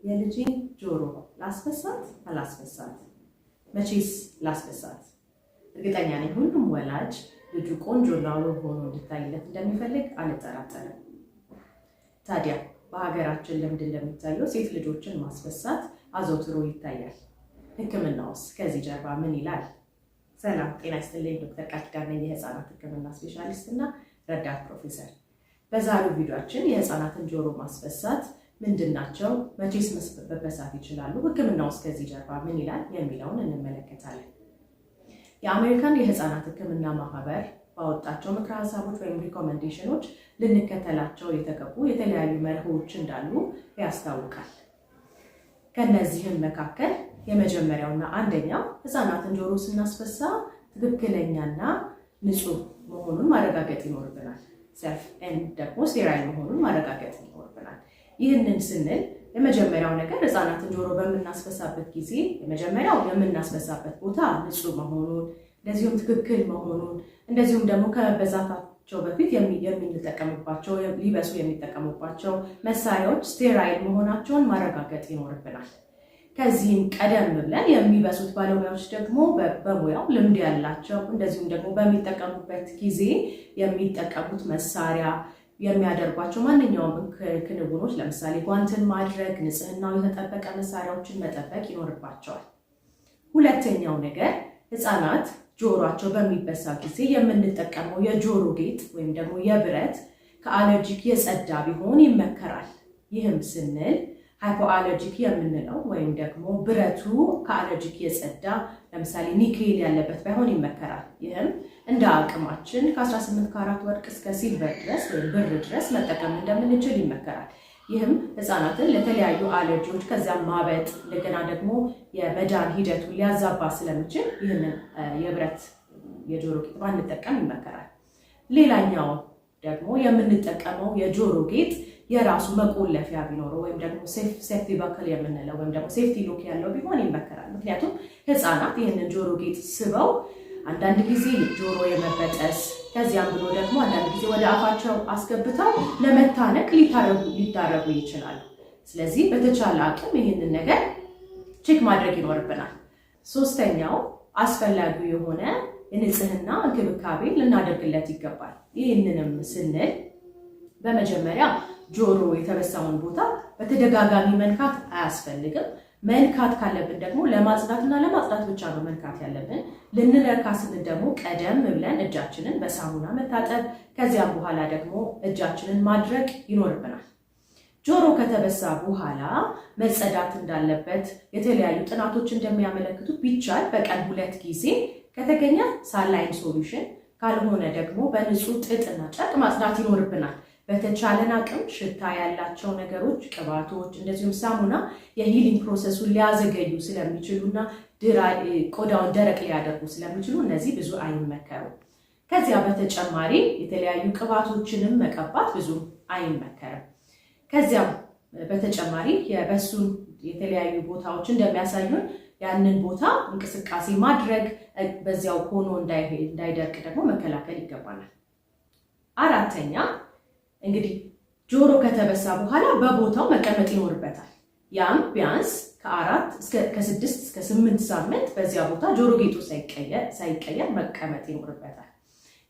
የልጄን ጆሮ ላስበሳት አላስበሳት? መቼስ ላስበሳት? እርግጠኛ ነኝ ሁሉም ወላጅ ልጁ ቆንጆና ውብ ሆኖ እንዲታይለት እንደሚፈልግ አልጠራጠርም። ታዲያ በሀገራችን ልምድ እንደሚታየው ሴት ልጆችን ማስበሳት አዘውትሮ ይታያል። ሕክምናውስ ከዚህ ጀርባ ምን ይላል? ሰላም ጤና ይስጥልኝ። ዶክተር ቃልኪዳን ነኝ፣ የህፃናት ሕክምና ስፔሻሊስት እና ረዳት ፕሮፌሰር። በዛሬው ቪዲዮአችን የህፃናትን ጆሮ ማስበሳት ምንድን ናቸው? መቼስ መበሳት ይችላሉ? ሕክምናውስ ከዚህ ጀርባ ምን ይላል? የሚለውን እንመለከታለን። የአሜሪካን የህፃናት ሕክምና ማህበር ባወጣቸው ምክረ ሀሳቦች ወይም recommendation ኖች ልንከተላቸው የተገቡ የተለያዩ መርሆች እንዳሉ ያስታውቃል። ከነዚህም መካከል የመጀመሪያውና አንደኛው ህፃናትን ጆሮ ስናስበሳ ትክክለኛና ንጹህ መሆኑን ማረጋገጥ ይኖርብናል። Safe and ደግሞ sterile መሆኑን ማረጋገጥ ይኖርብናል። ይህንን ስንል የመጀመሪያው ነገር ህፃናትን ጆሮ በምናስበሳበት ጊዜ የመጀመሪያው የምናስበሳበት ቦታ ንጹህ መሆኑን፣ እንደዚሁም ትክክል መሆኑን፣ እንደዚሁም ደግሞ ከመበሳታቸው በፊት የምንጠቀምባቸው፣ ሊበሱ የሚጠቀሙባቸው መሳሪያዎች sterile መሆናቸውን ማረጋገጥ ይኖርብናል። ከዚህም ቀደም ብለን የሚበሱት ባለሙያዎች ደግሞ በሙያው ልምድ ያላቸው፣ እንደዚሁም ደግሞ በሚጠቀሙበት ጊዜ የሚጠቀሙት መሳሪያ፣ የሚያደርጓቸው ማንኛውም ክንውኖች፣ ለምሳሌ ጓንትን ማድረግ፣ ንጽህናው የተጠበቀ መሳሪያዎችን መጠበቅ ይኖርባቸዋል። ሁለተኛው ነገር ህፃናት ጆሯቸው በሚበሳ ጊዜ የምንጠቀመው የጆሮ ጌጥ ወይም ደግሞ የብረት ከ allergic የጸዳ ቢሆን ይመከራል። ይህም ስንል hypoallergic የምንለው ወይም ደግሞ ብረቱ ከ allergic የጸዳ፣ ለምሳሌ nickel ያለበት ባይሆን ይመከራል። ይህም እንደ አቅማችን ከ18 ካራት ወርቅ እስከ silver ድረስ ወይም ብር ድረስ መጠቀም እንደምንችል ይመከራል። ይህም ህፃናትን ለተለያዩ አለርጂዎች ከዚያም ማበጥ፣ እንደገና ደግሞ የመዳን ሂደቱን ሊያዛባ ስለሚችል ይህንን የብረት የጆሮ ጌጥ ባንጠቀም ይመከራል። ሌላኛው ደግሞ የምንጠቀመው የጆሮ ጌጥ የራሱ መቆለፊያ ቢኖረው ወይም ደግሞ safety buckle የምንለው ወይም ደግሞ safety lock ያለው ቢሆን ይመከራል። ምክንያቱም ህፃናት ይህንን ጆሮ ጌጥ ስበው አንዳንድ ጊዜ ጆሮ የመበጠስ፣ ከዚያም ብሎ ደግሞ አንዳንድ ጊዜ ወደ አፋቸው አስገብተው ለመታነቅ ሊዳረጉ ይችላሉ። ስለዚህ በተቻለ አቅም ይህንን ነገር check ማድረግ ይኖርብናል። ሶስተኛው አስፈላጊው የሆነ የንጽህና እንክብካቤ ልናደርግለት ይገባል። ይህንንም ስንል በመጀመሪያ ጆሮ የተበሳውን ቦታ በተደጋጋሚ መንካት አያስፈልግም። መንካት ካለብን ደግሞ ለማጽዳትና ለማጽዳት ብቻ ነው መንካት ያለብን። ልንነካ ስንል ደግሞ ቀደም ብለን እጃችንን በሳሙና መታጠብ፣ ከዚያም በኋላ ደግሞ እጃችንን ማድረቅ ይኖርብናል። ጆሮ ከተበሳ በኋላ መጸዳት እንዳለበት የተለያዩ ጥናቶች እንደሚያመለክቱ ቢቻል በቀን ሁለት ጊዜ፣ ከተገኘ saline solution፣ ካልሆነ ደግሞ በንጹህ ጥጥና ጨርቅ ማጽዳት ይኖርብናል። በተቻለን አቅም ሽታ ያላቸው ነገሮች፣ ቅባቶች፣ እንደዚሁም ሳሙና የ healing process ኡን ሊያዘገዩ ስለሚችሉ እና ቆዳውን ደረቅ ሊያደርጉ ስለሚችሉ እነዚህ ብዙ አይመከሩም። ከዚያ በተጨማሪ የተለያዩ ቅባቶችንም መቀባት ብዙ አይመከርም። ከዚያም በተጨማሪ የበሱን የተለያዩ ቦታዎች እንደሚያሳዩን ያንን ቦታ እንቅስቃሴ ማድረግ፣ በዚያው ሆኖ እንዳይደርቅ ደግሞ መከላከል ይገባናል። አራተኛ እንግዲህ ጆሮ ከተበሳ በኋላ በቦታው መቀመጥ ይኖርበታል። ያም ቢያንስ ከ4 ከ6 እስከ 8 ሳምንት በዚያ ቦታ ጆሮ ጌጡ ሳይቀየር መቀመጥ ይኖርበታል።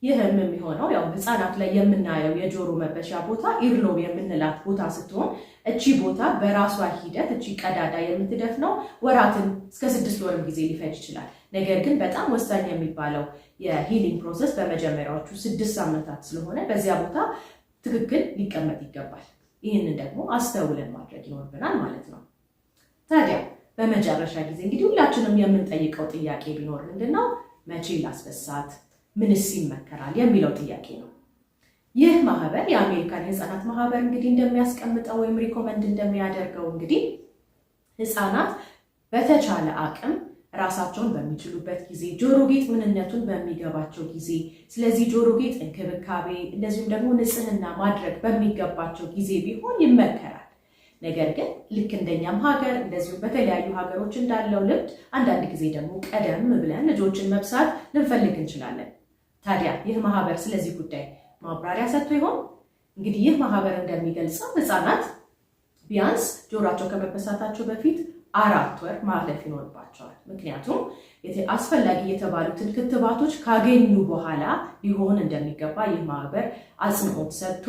ይህም የሚሆነው ያው ህፃናት ላይ የምናየው የጆሮ መበሻ ቦታ earlobe የምንላት ቦታ ስትሆን እቺ ቦታ በራሷ ሂደት እቺ ቀዳዳ የምትደፍነው ወራትን፣ እስከ 6 ወርም ጊዜ ሊፈጅ ይችላል። ነገር ግን በጣም ወሳኝ የሚባለው የ healing process በመጀመሪያዎቹ 6 ሳምንታት ስለሆነ በዚያ ቦታ ትክክል ሊቀመጥ ይገባል። ይህንን ደግሞ አስተውለን ማድረግ ይኖርብናል ማለት ነው። ታዲያ በመጨረሻ ጊዜ እንግዲህ ሁላችንም የምንጠይቀው ጥያቄ ቢኖር ምንድን ነው? መቼ ላስበሳት፣ ምንስ ይመከራል የሚለው ጥያቄ ነው። ይህ ማህበር፣ የአሜሪካን የህፃናት ማህበር እንግዲህ እንደሚያስቀምጠው ወይም recommend እንደሚያደርገው እንግዲህ ህፃናት በተቻለ አቅም ራሳቸውን በሚችሉበት ጊዜ፣ ጆሮ ጌጥ ምንነቱን በሚገባቸው ጊዜ፣ ስለዚህ ጆሮ ጌጥ እንክብካቤ እንደዚሁም ደግሞ ንጽህና ማድረግ በሚገባቸው ጊዜ ቢሆን ይመከራል። ነገር ግን ልክ እንደኛም ሀገር እንደዚሁም በተለያዩ ሀገሮች እንዳለው ልምድ አንዳንድ ጊዜ ደግሞ ቀደም ብለን ልጆችን መብሳት ልንፈልግ እንችላለን። ታዲያ ይህ ማህበር ስለዚህ ጉዳይ ማብራሪያ ሰጥቶ ይሆን? እንግዲህ ይህ ማህበር እንደሚገልጸው ህፃናት ቢያንስ ጆሮአቸው ከመበሳታቸው በፊት 4 ወር ማለፍ ይኖርባቸዋል። ምክንያቱም አስፈላጊ የተባሉትን ክትባቶች ካገኙ በኋላ ሊሆን እንደሚገባ ይህ ማህበር አጽንኦት ሰጥቶ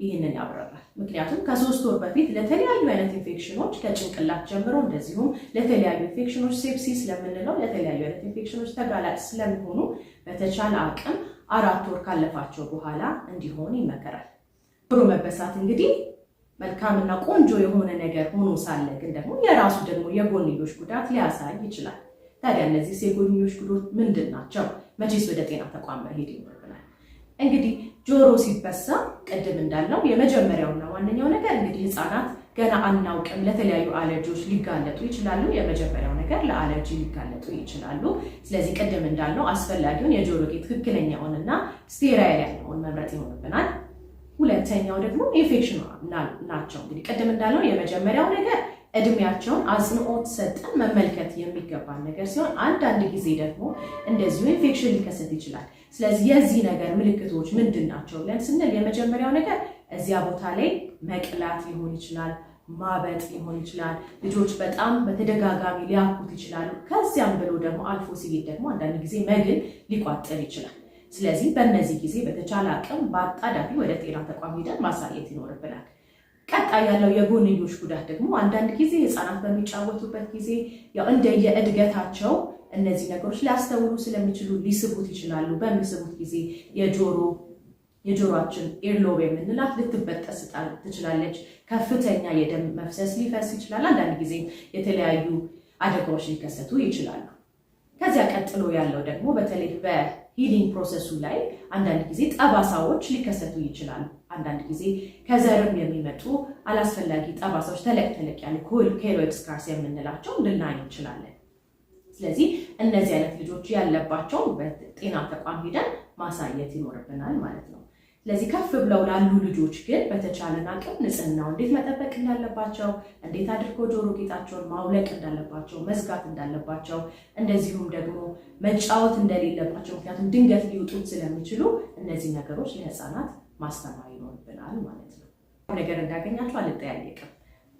ይህንን ያብራራል። ምክንያቱም ከ3 ወር በፊት ለተለያዩ አይነት ኢንፌክሽኖች ከጭንቅላት ጀምሮ እንደዚሁም ለተለያዩ ኢንፌክሽኖች፣ sepsis ለምንለው ለተለያዩ አይነት ኢንፌክሽኖች ተጋላጭ ስለሚሆኑ በተቻለ አቅም 4 ወር ካለፋቸው በኋላ እንዲሆን ይመከራል። ጆሮ መበሳት እንግዲህ መልካምና ቆንጆ የሆነ ነገር ሆኖ ሳለ ግን ደግሞ የራሱ ደግሞ የጎንዮሽ ጉዳት ሊያሳይ ይችላል። ታዲያ እነዚህ የጎንዮሽ ጉዳት ምንድን ናቸው? መቼስ ወደ ጤና ተቋም መሄድ ይኖርብናል? እንግዲህ ጆሮ ሲበሳ ቅድም እንዳልነው የመጀመሪያውና ዋነኛው ነገር እንግዲህ ህፃናት ገና አናውቅም፣ ለተለያዩ አለርጂዎች ሊጋለጡ ይችላሉ። የመጀመሪያው ነገር ለአለርጂ ሊጋለጡ ይችላሉ። ስለዚህ ቅድም እንዳልነው አስፈላጊውን የጆሮ ጌጥ ትክክለኛውንና sterile ያለውን መምረጥ ይኖርብናል። ሁለተኛው ደግሞ ኢንፌክሽን ናቸው። እንግዲህ ቅድም እንዳልነው የመጀመሪያው ነገር እድሜያቸውን አጽንኦት ሰጠን መመልከት የሚገባን ነገር ሲሆን አንዳንድ ጊዜ ደግሞ እንደዚሁ ኢንፌክሽን ሊከሰት ይችላል። ስለዚህ የዚህ ነገር ምልክቶች ምንድን ናቸው ብለን ስንል የመጀመሪያው ነገር እዚያ ቦታ ላይ መቅላት ሊሆን ይችላል፣ ማበጥ ሊሆን ይችላል። ልጆች በጣም በተደጋጋሚ ሊያኩት ይችላሉ። ከዚያም ብሎ ደግሞ አልፎ ሲሄድ ደግሞ አንዳንድ ጊዜ መግል ሊቋጥር ይችላል። ስለዚህ በእነዚህ ጊዜ በተቻለ አቅም በአጣዳፊ ወደ ጤና ተቋም ሄደን ማሳየት ይኖርብናል። ቀጣይ ያለው የጎንዮሽ ጉዳት ደግሞ አንዳንድ ጊዜ ህፃናት በሚጫወቱበት ጊዜ ያው እንደየእድገታቸው እነዚህ ነገሮች ሊያስተውሉ ስለሚችሉ ሊስቡት ይችላሉ። በሚስቡት ጊዜ የጆሮአችን earlobe የምንላት ልትበጠስ ትችላለች። ከፍተኛ የደም መፍሰስ ሊፈስ ይችላል። አንዳንድ ጊዜ የተለያዩ አደጋዎች ሊከሰቱ ይችላሉ። ከዚያ ቀጥሎ ያለው ደግሞ በተለይ በ healing process ኡ ላይ አንዳንድ ጊዜ ጠባሳዎች ሊከሰቱ ይችላሉ። አንዳንድ ጊዜ ከዘርም የሚመጡ አላስፈላጊ ጠባሳዎች፣ ተለቅ ተለቅ ያሉ keloid scars የምንላቸው ልናይ እንችላለን። ስለዚህ እነዚህ አይነት ልጆች ያለባቸው በጤና ተቋም ሄደን ማሳየት ይኖርብናል ማለት ነው። ስለዚህ ከፍ ብለው ላሉ ልጆች ግን በተቻለን አቅም ንጽህናው እንዴት መጠበቅ እንዳለባቸው፣ እንዴት አድርገው ጆሮ ጌጣቸውን ማውለቅ እንዳለባቸው፣ መዝጋት እንዳለባቸው፣ እንደዚሁም ደግሞ መጫወት እንደሌለባቸው፣ ምክንያቱም ድንገት ሊውጡት ስለሚችሉ እነዚህ ነገሮች ለህፃናት ማስተማር ይኖርብናል ማለት ነው። ነገር እንዳገኛችሁ አልጠያየቅም።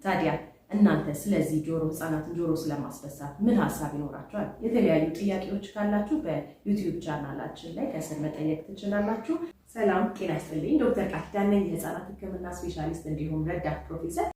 ታዲያ እናንተ ስለዚህ ጆሮ ህፃናትን ጆሮ ስለማስበሳት ምን ሀሳብ ይኖራችኋል? የተለያዩ ጥያቄዎች ካላችሁ በ YouTube ቻናላችን ላይ ከስር መጠየቅ ትችላላችሁ። ሰላም ጤና ይስጥልኝ። ዶክተር ቃልኪዳን ነኝ፣ የህፃናት ሕክምና ስፔሻሊስት እንዲሁም ረዳት ፕሮፌሰር።